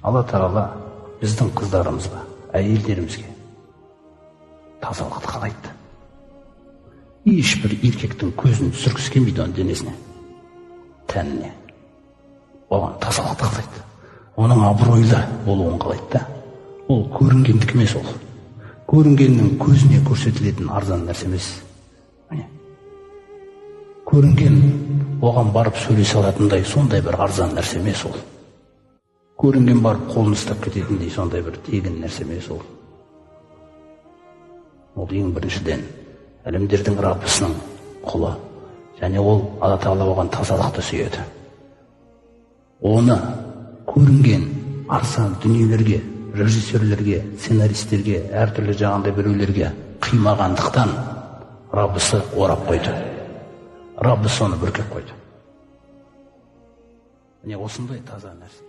Алла тағала біздің қыздарымызға, әйелдерімізге тазалықты қалайды. Ешбір еркектің көзін түсіргісі келмейді оның денесіне, тәніне. Оған тазалықты қалайды. Оның абыройлы болуын қалайды да. Ол көрінгендік емес ол. Көрінгеннің көзіне көрсетілетін арзан нәрсе емес. Міне. Көрінген оған барып сөйлесе алатындай сондай бір арзан нәрсе емес ол. Көрінген барып қолын ұстап кететіндей сондай бір тегін нәрсе емес ол. Ол ең біріншіден әлемдердің Раббысының құлы. Және ол Алла тағала оған тазалықты сүйеді. Оны көрінген арзан дүниелерге, режиссерлерге, сценаристерге, әртүрлі жаңағындай біреулерге қимағандықтан Раббысы орап қойды. Раббысы оны бүркеп қойды. Міне осындай таза нәрсе.